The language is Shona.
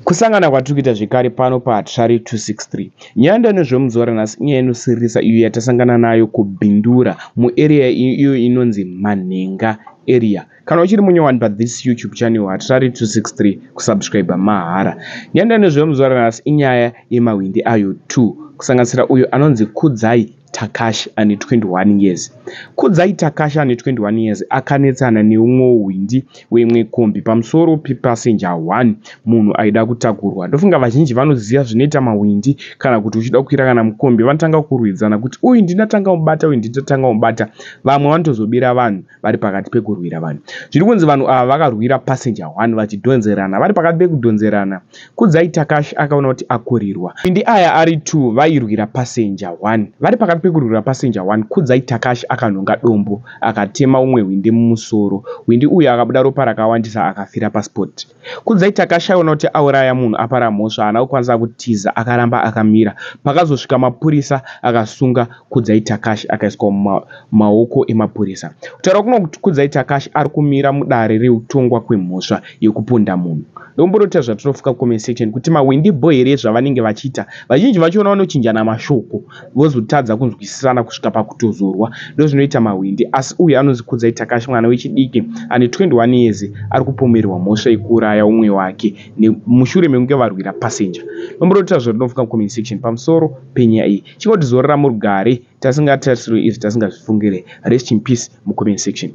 Kusangana kwatiri kuita zvekare pano paHatirari 263. Nyaya ndanezvemuzuva ranhasi inyaya inosiririsa iyo yatasangana nayo kuBindura muarea iyo inonzi Manhenga area. Kana uchiri munyowani pathis YouTube channel Hatirari 263 kusubscribe mahara. Nyaya ndanezvemuzuva ranhasi inyaya yemahwindi ayo 2 kusanganisira uyo anonzi Kudzai Takashi ane 21 years. Kudzai Takashi ane 21 years akanetsana neumwe hwindi weimwe kombi pamusoro pepasenja 1 munhu aida kutakurwa. Ndofunga vazhinji vanoziva zvinoita mahwindi kana kuti uchida kukwira kana mukombi vanotanga kurwidzana kuti uyu ndinatanga mubata uyu ndinatanga mubata. Vamwe vanotozobira vanhu vari pakati pekurwira vanhu. Zviri kunzi vanhu ava vakarwira passenger 1 vachidhonzerana. Vari pakati pekudhonzerana, Kudzai Takashi akaona kuti akurirwa. Mahwindi aya ari 2 vairwira passenger 1. Vari pakati pekurwira passenger 1, Kudzai Takashi akanhonga dombo akatema umwe hwindi mumusoro. Hwindi uyu akabuda ropa rakawandisa akafira paspot. Kudzai Takashi aiona kuti auraya munhu apara mhosva haana kukwanisa kutiza akaramba akamira. Pakazosvika mapurisa akasunga Kudzai Takashi akaiswa mumaoko emapurisa. Kutaura kuno kuti Kudzai Takashi ari kumira mudare rekutongwa kwemhosva yekuponda munhu. Ndomborota zvatinofuka comment section kuti mahwindi bho here zvavanenge vachiita. Vazhinji vachona vanochinjana mashoko vozotadza kunzwisisana kusvika pakutozorwa. Ndozvinoita mahwindi asi uyu anonzi Kudzai Takashi mwana wechidiki ane 21 years ari kupomerwa mhosva yekuuraya umwe wake mushure mekunge varwira passenger. Ndomborota zvatinofuka comment section pamusoro penyaya iyi. Chingoti zorora murugare tasingatarisirwe izvi tasingazvifungire. Rest in peace mucomment section.